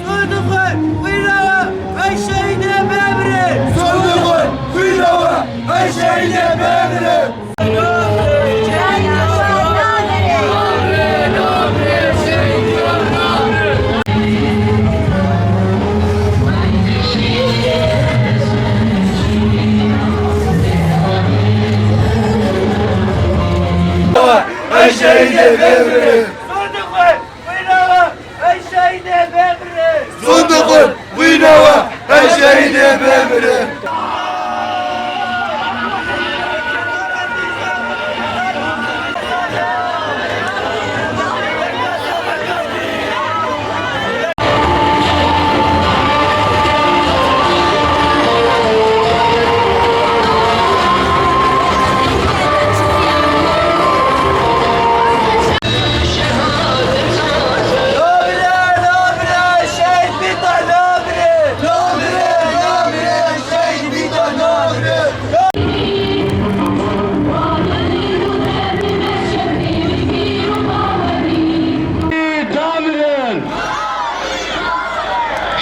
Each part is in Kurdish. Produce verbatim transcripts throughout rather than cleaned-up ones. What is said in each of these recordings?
Sordum xwe, wî nawe, ey şehîdê bimire. Sordum xwe, wî nawe, ey şehîdê bimire. Ey şehîdê bimire. Sordum xwe, wî nawe, ey şehîdê bimire. Sordum xwe, wî nawe, ey şehîdê bimire.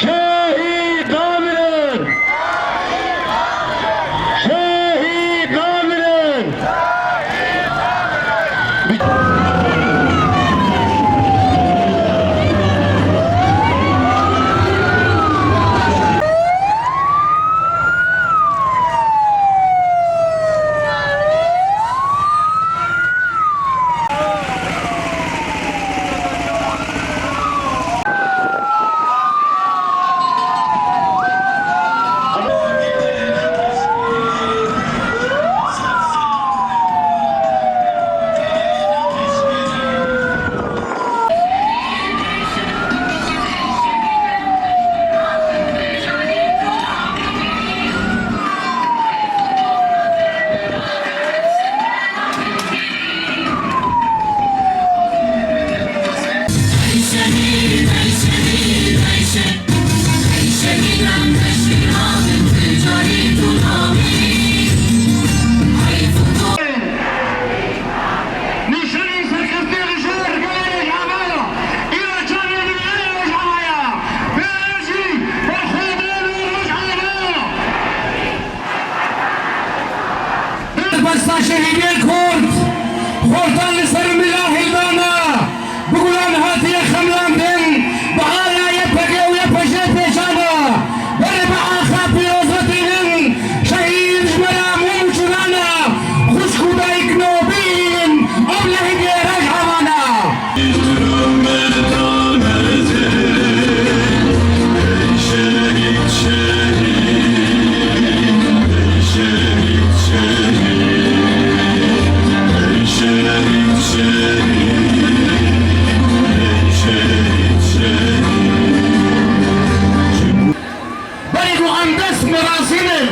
Şehîd namirin! Şehîd namirin! Nîşanî serkeftinê li ser gelê Rojava ye. Îro çavê dinyayê Rojava ye. Bê jî berxwedana Rojava. Besta şehîdê Kurd, xortan li ser mila hildana, bi gulan hatiye xemlandin, bi ala Y P G û Y P J pêşana, berê bi axa pîroz ve tînin, şehîd ji me re mûm û çûnana, xwişk û dayik nobîn, ev lehengê Rojavana. Berî ku em dest merasîmên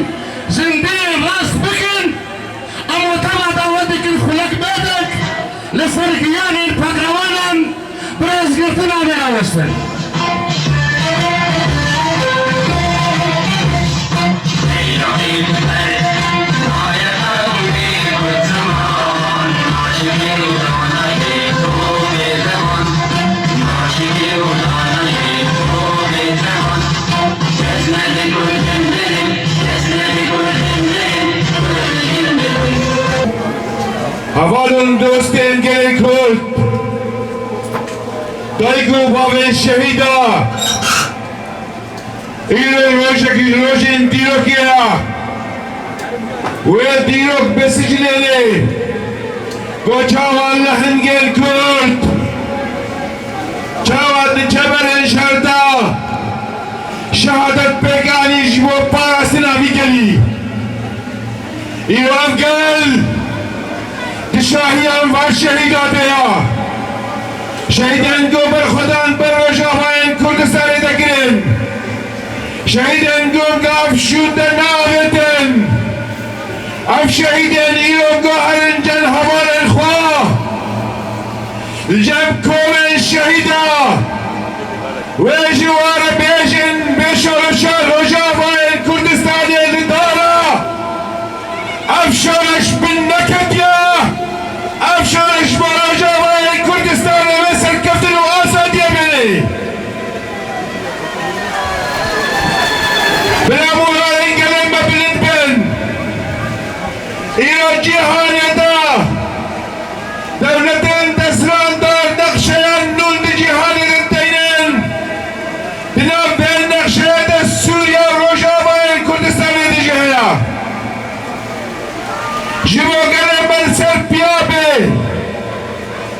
zindî rast bikin, em weta me dawet dikin xulek bêdik li ser giyanên pehlewanan bi rêzgirtina me rawestin. Heval û dostên gelê Kurd, dayik û bavên şehîda, îro rojekî ji rojên dîrokê ye. Wê dîrok bisicilêne ku çawa lehengên Kurd çawa di çeberên şer de şehadet pêk anî ji bo parastina vî gelî. Îro ev gel di şahiyan van şehîda de ya. Şehîdên ku berxwedan ber Rojavayên Kurdistanê de kirin. Şehîdên ku gav şûn de neavêtin. Ev şehîdên îro ku herin cem hevalên xwe, li cem komên şehîda, wê ji we re bêjin, bê şoreşa Rojavayên Kurdistanê li dara ev şoreş bin neketiye. Cîhanê de dewletên desthilatdar nexşeyan nûn di cîhanê de teynin. Di nav vê nexşeyê de Sûriye û Rojavayê Kurdistanê de jî heye. Ji bo gelê me li ser piya bê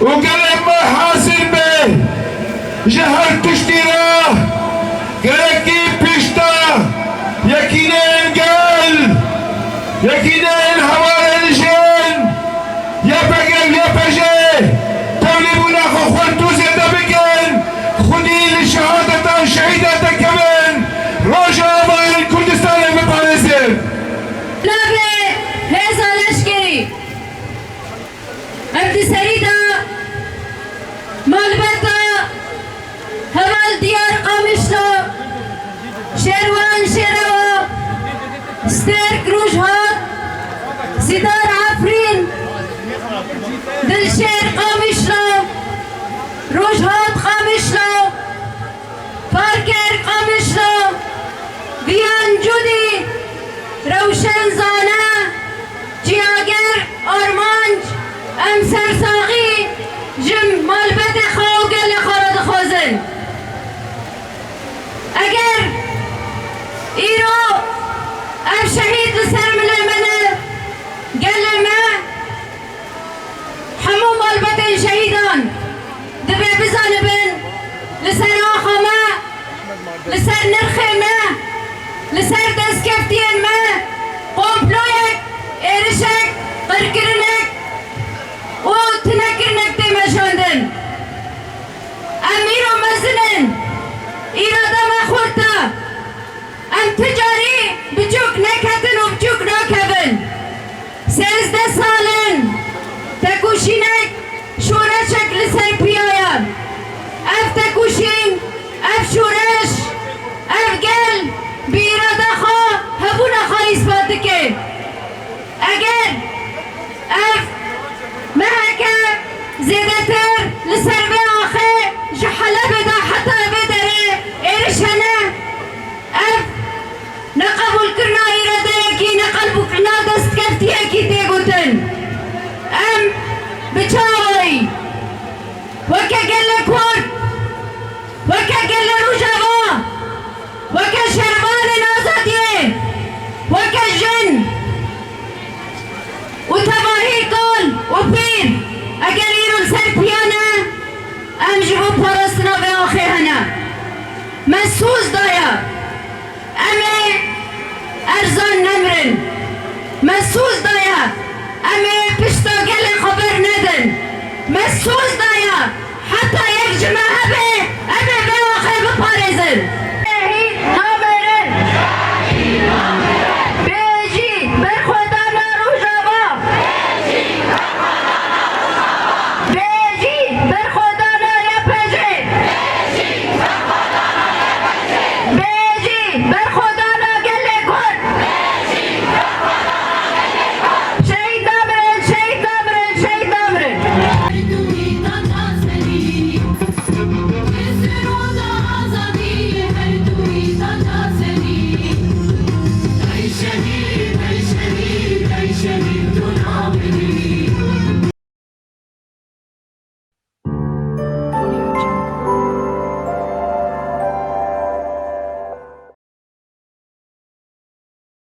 û gelê me hazir be ji her tiştî re, gerekî pişta yekîneyên gel, yekîneyên hevalên jin, Y P G û Y P J, tevlîbûna xwe xurt û zêde bikin, xwedî li şehadetan şehîdan derkevin, Rojavayên Kurdistanê biparêzin. Navê hêza leşkerî. Ev di serî de malbata heval Diyar Qamişlo, Şêrwan Şêrewa, Stêrk Rojhat, Sîdar Efrîn, Dilşêr Qamişlo, Rojhat Qamişlo, Farker Qamişlo, Viyan Cudî, Rewşen Zane, Çiyager Armanc, em sersaxî ji malbetê xwe û gelê xwe re dixwazin. Eger îro ev şehîd li ser milê me ne, gelê me, hemû malbetên şehîdan divê bizanibin, li ser axa me, li ser nirxê me, li ser destkeftiyên me komployek, êrişek, qirkirinek û tunekirinek tê meşandin. Em îro mezin in, îrada me xurt e. Em ti carî biçûk neketin û biçûk nakevin. Sêzdeh sal in tekoşînek, şoreşek li ser piya ye. Ev tekoşîn, ev şoreş, ev gel bi îrada xwe, hebûna xwe îspat dike. Eger ev meheke zêdetir li ser vê axê ji Helebê de heta vê derê êriş hene, ev neqebûlkirina îradeyekî, neqebûlkirina destkeftiyekî tê gotin. Em bi çi awayî weke gelê Kurd, weke gelê Rojava, weke şervanên azadiyê, weke jin û tevahî kal û pîr, eger îro li ser piya ne, em ji bo parastina vê axê hene. Me soz daye. Em ê erzan nemirin. Me soz